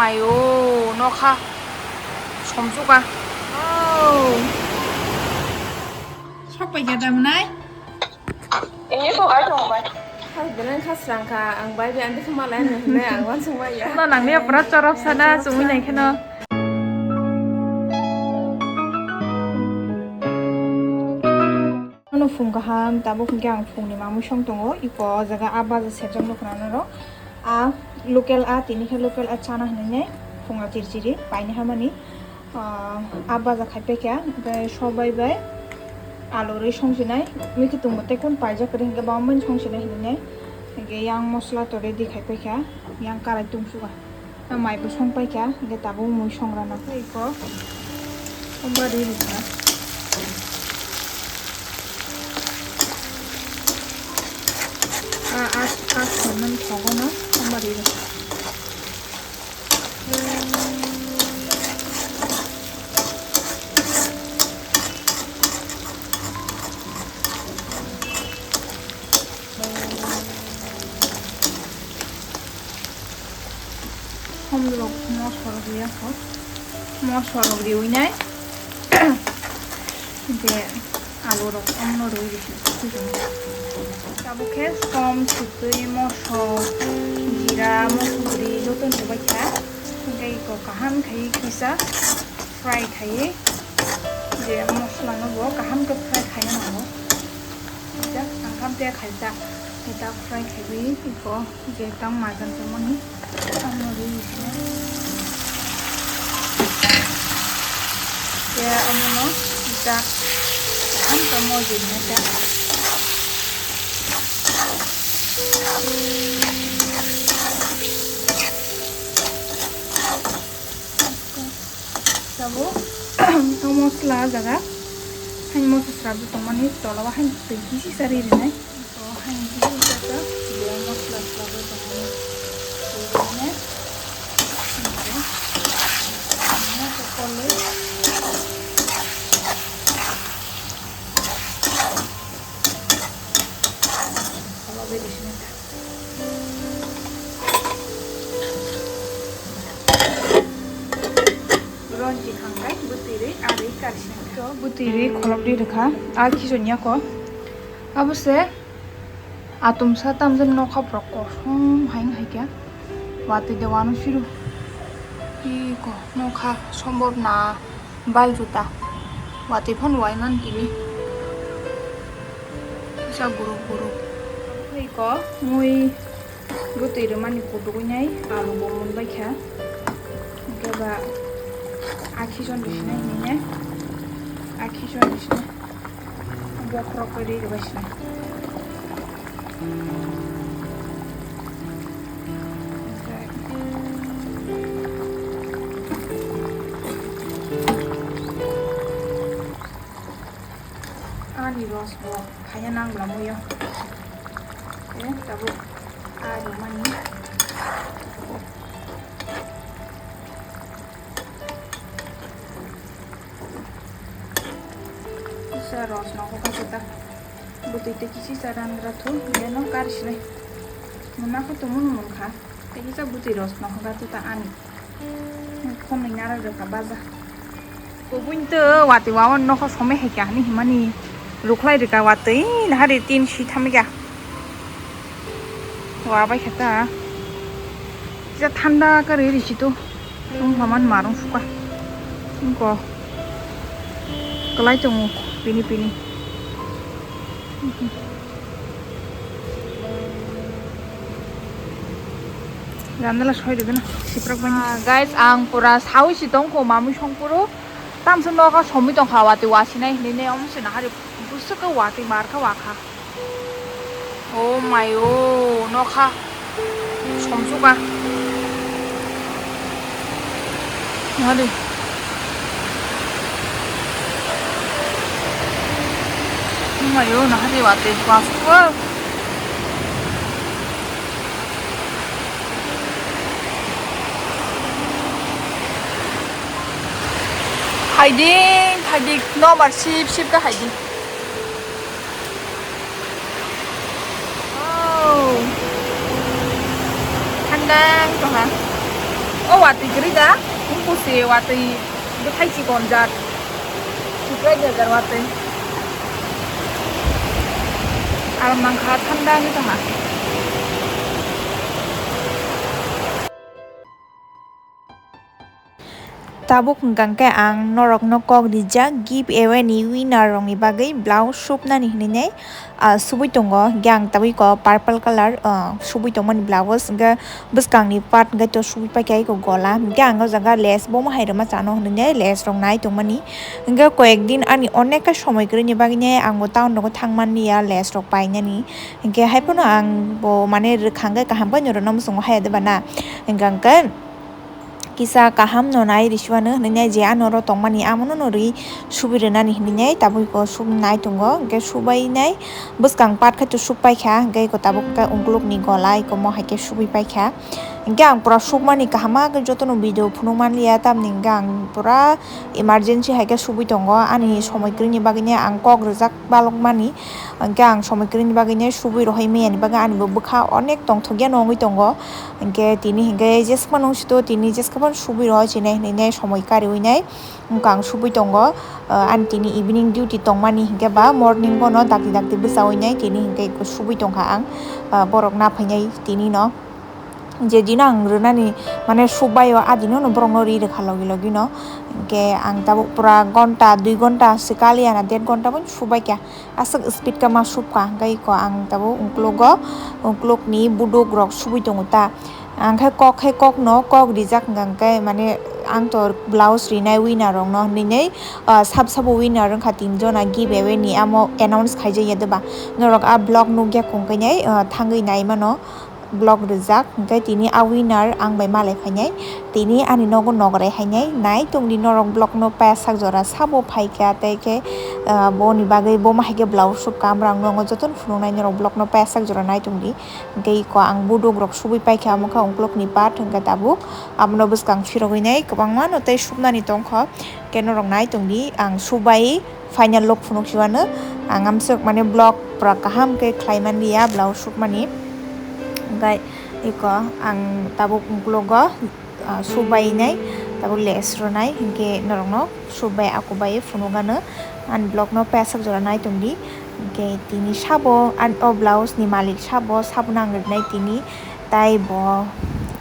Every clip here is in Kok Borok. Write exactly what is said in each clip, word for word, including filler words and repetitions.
Ayo, nokha. Somsuka. Oh. Sok pai gada mwnai? Ini kok ayo bai. Hal belang khasrang kha, ang bai bai ang dikhe malai ano hinai ang wansuk maya. Wngna nangni pura chorop sana chumui nai kheno. Ano phung kaham, tabuk hwnkhe ang phungni mamwi song tongo, iko o jaga a baja serjak nukha norok. A local a, tini khe local a chana hinwi nai, phunga chiri chiri paini hamani. Ah, a baja khai paikha, hwnkhe sobai bai alu rwi songsinai, mikhutung bo tei kun paijak kwrwi hwnkhe bamani songsinai hinwi nai. Hwnkhe yang mosla to ready khai paikha, yang karai tungsuka. A mai bo song paikha, hwnkhe tabuk mui songrana khe iko. Somba ri rikha. A, a, a, songmani thogono somba ri rikha. Hom rok mosla rok riya kho. Mosla rok riwi nai. Je alu rok omono rwi rikha. Tabuk khe som, sutwi, mosok, jira, mosok guri joto ni rwbaikha. Hwnkhe iko kaham khai kisa fry khai. Je mosla no bo kaham khe fry khaina nango. Kisa kaham khe khaijak. Khe ta fry khaiwi iko. Je tang majang tongmani, tamo ri sini. Je omono jak, ang tamo je jak. Tabuk, ang mosla jaga, ang mosla srabwi tongmani tola o ang twi kisi sa ri rinai. To haini kisa kisa jiya mosla swlagwi tongmani. Tubune. Tubune. Tubune to kolwi. Kolwi bising ta. Ronji hangkai bwtwi rwi arwi karsang. To bwtwi rwi kholobwi rwkha. A khichon yako. Abo se. Atumsa tamjani nokha borok kosom hai wngkha khe watwi de uanw siro. Iko nokha sombor na bal juta watwi phano uaimani tini kisa guruk guruk. Iko mui bwtwi rwmani kutukwinai alu bo munbaikha. Hwnkhe ba akhichon rwsinai hinwi nai akhichon rwsinai. Bokhorok khe ri rwbai sinai. Ani ros bo khaina nang bwla muiyo. Eh, tabuk a rwmani. Kisa ros no kok kha ta. Bwtwi tei kisi cha randra thu, beno kar sinai. Muna kho tongmung mung kha. Tei kisa bwtwi ros no kok kha ta ani. Khonwi nara rwkha baja. Kubun to watwi wawan nokho somai hai kha hinwi himani. Rukhlai rwkha watwi nahari tin si thamwi kha. Wa bai kha ta. Kisa thanda kwrwi risi to. Wng phaman marung sukha. Wngko. Kwlai tongo pini pini. Randala soi rwgwno siprak bai. Ah, guys, ang pura sawi si tongkho mamwi songphuru. Tamsa nogo somwi tongkha watwi wasinai hinwi ne omo se nahari bwswk watwi markha wakha. Oh my, oh, nokha. Somsuka. Nahadi. Oh my, oh, nahadi watwi, wasuk. Haiding, haiding, no mar sip sip ka haiding. Wow. Thandang tongha. O watwi kwrwi da, wngkuk se watwi bwthai chikonjak, kwplai berjak watwi. Aram nangkha thanda wngwi tongkha. Tabuk hwnkha khe ang norokno kok rijak giveaway ni winner rokni bagwi blouse supnani hinwi nai, ah, subui tongo. Hwnkhe ang tabuk iko purple colour, ah, subui tongmani blouse, hwnkhe bwskangni part hwnkhe to subui paikha iko gola. Hwnkhe ang o jaga lace bomo hai rwma chano hinwi nai lace rok nai tongmani. Hwnkhe koyek din ani onek khe somoi kwrwini bagwi nai ang bo town rogo thangmanliya lace rok painani. Hwnkhe haiphano ang bo mane rwkha hwnkhe kaham bai norokno muchungo haya de bana. Hwnkhe ang khe kisa kaham no nai risuano hinwi nai je ano oro tongmani amono no ri subui rwnani hinwi nai tabuk iko sub nai tongo. Hwnkhe subai nai bwskang part khe to sub paikha, hwnkhe iko tabuk hwnkhe ukulukni gola iko mo hai khe subui paikha. Hwnkhe ang pura sukmani kaham ma khe jotono video phunuk manliya, tamni hwnkhe ang pura emergency hai khe subui tongo. Ani somoi kwrwini bagwino ang kok rijak balokmani, hwnkhe ang somoi kwrwini bagwino subui rohoi miyani bagwi ani bo bwkha onek tongthokya no wngwi tongo. Hwnkhe tini hwnkhe jesa phano wngsuto, tini jesa phano subui rohoi sinai hinwi nai somoi kariwi nai wngkha ang subui tongo. Ani tini evening duty tongmani hwnkhe ba morning bono dakti dakti bwchawi nai tini hwnkhe subui tongkha ang, borok na phainai tini no. Je dino ang rwnani mane subaio, a dino no borokno ri rwkha logi logi no. Hwnkhe ang tabuk pura gonta, dui gonta se kaliya na, der gonta bo subaikha. Aswk speed khe ma subkha, hwnkhe iko ang tabuk ukuluk o, ukulukni buduk rok subui tongo ta. Ang khe kok khe kokno kok rijak hwnkha hwnkhe mane ang to blouse rinai winner rokno hinwi, ah, sab sabo winner wngkha tinjona giveaway ni, amo announce khaijak ya doba. Norok a vlog nukya kongkhe nai, ah, thangwi nai mano. Block rijak, hwnkhe tini a winner ang bai malai phainai, tini ani nogo nograi hainai, nai tongdi norok block no paya sak jora sabo phaikha, tei khe, ah, boni bagwi bo ma hai khe blouse sub kamrang nongo jotono phunuknai norok block no paya sak jora nai tongdi, hwnkhe iko ang buduk rok subui paikha, omo khe ukulukni part hwnkhe tabuk abono bwskang phirogwi nai kwbangma no tei subnani tongkho, hwnkhe norok nai tongdi ang subai. Final look phunuk siwano ang amswk mane block pura kaham khe khlai manliya blouse sukmani. Hwnkhe iko ang tabuk uklogo, ah, subai nai tabuk lace rwnai, hwnkhe norokno subai akubai phunukgano ani block no peswk jora nai tongdi. Hwnkhe tini sabo ani o blouse ni malik sabo, sabo nang rinai tini, tai bo,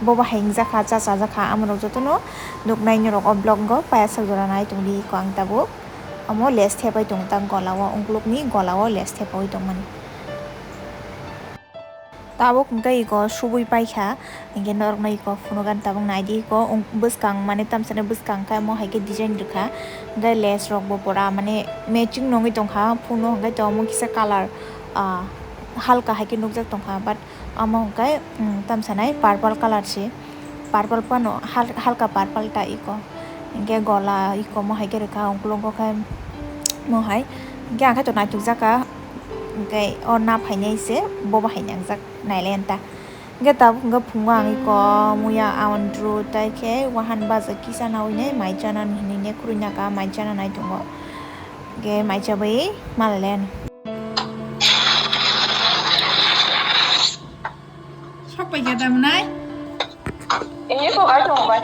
bo bahai wngjakha, cha chajakha, amorok jotono nuknai norok o block o peswk jora nai tongdi iko ang tabuk. Omo lace thepai tongo ta gola o, ukulukni gola o lace thepai tongmani. Tabuk hwnkhe iko subui paikha, hwnkhe norokno iko phunugan tabuk naidi iko, bwskang mane tamsani bwskang khe omo hai khe design rwkha, hwnkhe lace rok bo pura mane matching nungwi tongkha, phunu hwnkhe to omo kisa colour, ah, halka hai khe nukjak tongkha, but omo hwnkhe, um, tamsanai purple colour se, purple phano hal-, halka purple ta iko, hwnkhe gola iko mo hai khe rwkha, ukulok o khe mo hai, hwnkhe ang khe to naithokjak kha, hwnkhe o na phainai se bo bo hai nangjak nailai ta, hwnkhe tabuk hwnkhe phungo ang iko muya andru tai khe wahan baja kisa nawi nai mai chanani hinwi ne kwrwi naka mai chana nai tongo, hwnkhe mai chabai malai lai anw. Sok pai khe da mwnai? Ini sok ai tong bai.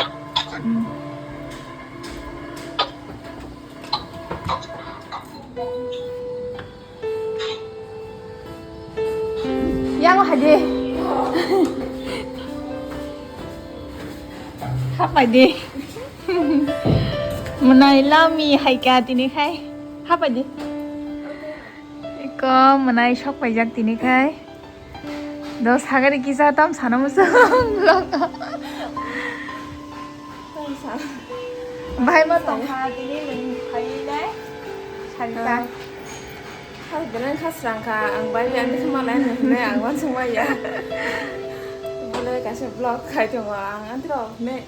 Hmm. Yang haji. Hapai di. Mwnai lami hai ka tini khai. Hapai di. Iko mwnai sok paijak tini khai. Do sagari kisa tam sana musu. Bahai ma tong ha tini nung khai le. Sarita. Hai belai kha srang kha, ang bai bai ani khe malai nung ne ang wansuk maya. Bole kaisa vlog khai tongo ang antro ne.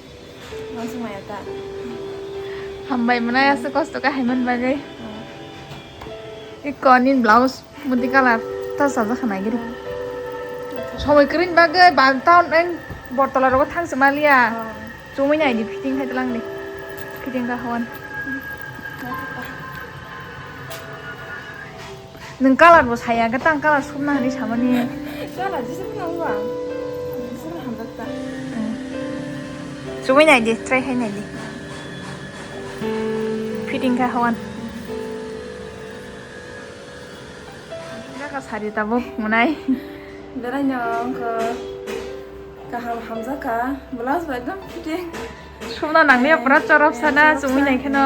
Hambai mwnai aswk kosto khe haiman bagwi. Hmm. Iko ani blouse mudi colour ta sajak kha naigiri. Somoi kwrwini bagwi ba town eng Bortola rogo thang se maliya. Hmm. Chumui nai di fitting khai tlang di. Fitting kha hwn. Hmm. Nwng colour bo saya, hwnkhe tang colour sukna hinwi samani. Colour jesa phano wng ba. Jesa phano hamjak ta. Hmm. Chumui nai di, try khai nai di. Fitting kha hawan. Jaga sari tabuk munai. Berai no wngkha kaham hamjak kha, blouse bo ekdom fitting. Sumna nangli ya pura chorop sana, chorop chumui sana. Nai kheno.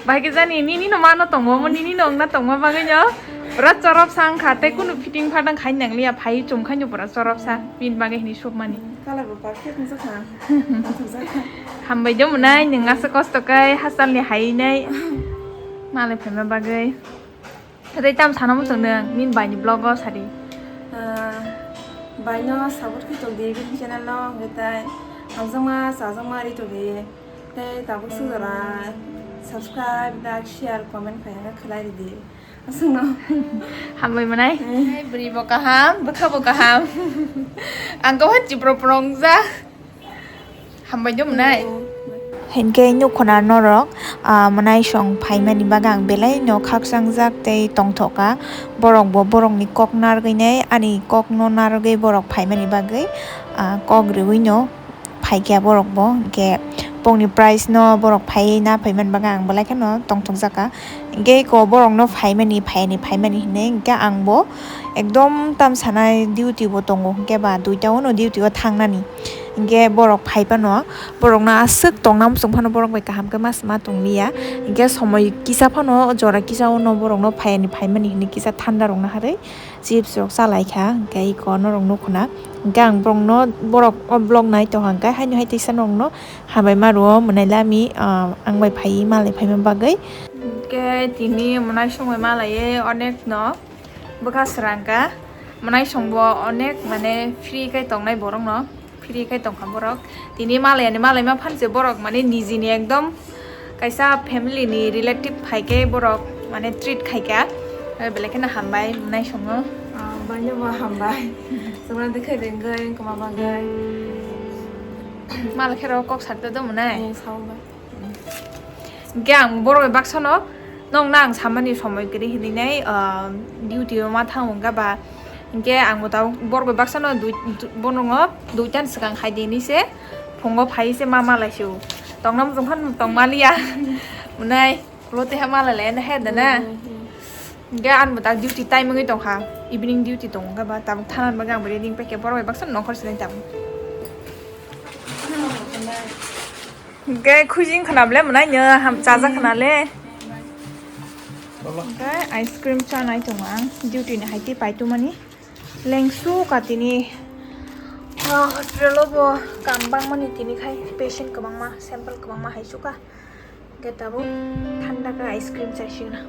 Bahai khe jani nini no mano tongo, omo nini no wngna tongma bagwi no pura chorop sa wngkha, tei kunu fitting phatang khai nangliya, phai chum khai no pura chorop sa, bini bagwi hini sukmani. Colour bo perfect wngjakha. Hambai do munai, nwng aswk kosto khe hachal ni hai nai. Malai phaima bagwi. Tei tam sana muchung nwng, nini bai ni vlog o sadi. Ah, bai no support khe tong di, bini channel no, hwnkhe tai hamjakma, chajakma ri tong di. Tei tabuk sujora subscribe, like, share, comment khaina khlai ridi. Aswkno. Hambai mwnai. Eh. Bwrwi bo kaham, bwkha bo kaham. Ang khe chipro prongja. Hambai do mwnai. Hinkhe nukhuna norok, ah, mwnai song phaimani bagwi ang belai no khakchang jak tei tongthok kha. Borok bo borok ni kok narwgwi nai, ani kok no narwgwi borok phaimani bagwi, ah, kok rwui no. Phaikha borok bo, hinkhe bongni price no borok phaiwi na phaimani bagwi ang belai kheno tongthok jakha. Hinkhe eko borok no phaimani, phaini, phaimani hinwi hinkhe ang bo ekdom tam sanai duty bo tongo, hinkhe ba duita o no duty o thangnani. Hinkhe borok phai phano, borok no aswk tongna muchung phano borok bai kaham khe ma se ma tong liya. Hinkhe somoi kisa phano jora kisa o no borok no phaini, phaimani hinwi kisa thanda rok naharwi. Chips rok cha lai kha, hinkhe eko norok nukhuna. Hinkhe ang borokno, borok o vlog nai tongkha, hinkhe haino hai teisa norokno hambai ma rwo, mwnai lami, ah, ang bai phaiwi malai phaima bagwi. Hinkhe tini mwnai songwi malaiwi onek no bwkha srang kha, mwnai songbo onek mane free khe tongnai borokno. Free khe tongkha borok. Tini malai ani malai ma phan se borok mane nijini ekdom kaisa family ni relative phai khe borok mane treat khai kha. Eh, belai kheno hambai mwnai songo. Ah, baino bo hambai. Chwngno de khe rengwi wngkha ma bagwi. Malai khe rw kok sakte do mwnai. Eh, sao ba. Hinkhe ang borok bai baksa no nokna ang samani somoi kwrwi hinwi nai, ah, duty o ma thango wngkha ba. Hinkhe ang bo tabuk borok bai baksa no dui, bono duitan swkang hai di hinwi se phungo phai se ma malai se o. Tongna muchung khan tong maliya. Mwnai kulo teha malai lai na he da na. Hmm, hmm. Hinkhe ang bo tak duty time wngwi tongkha. Evening duty tongo wngkha ba tabuk thana bagwi ang bo ready wngpai khe borok bai baksa no nongkhor se nai tabuk. Hinkhe khujing khna ble mwnai nyo ham chaja khna le. Hinkhe ice cream chanai tongo ang duty ni hai tei pai tongmani. Lengsu ka tini, ah, hospital o bo kam bangmani tini khai patient kwbangma sample kwbangma hai suka. Hinkhe tabuk thanda khe ice cream chai sigwna.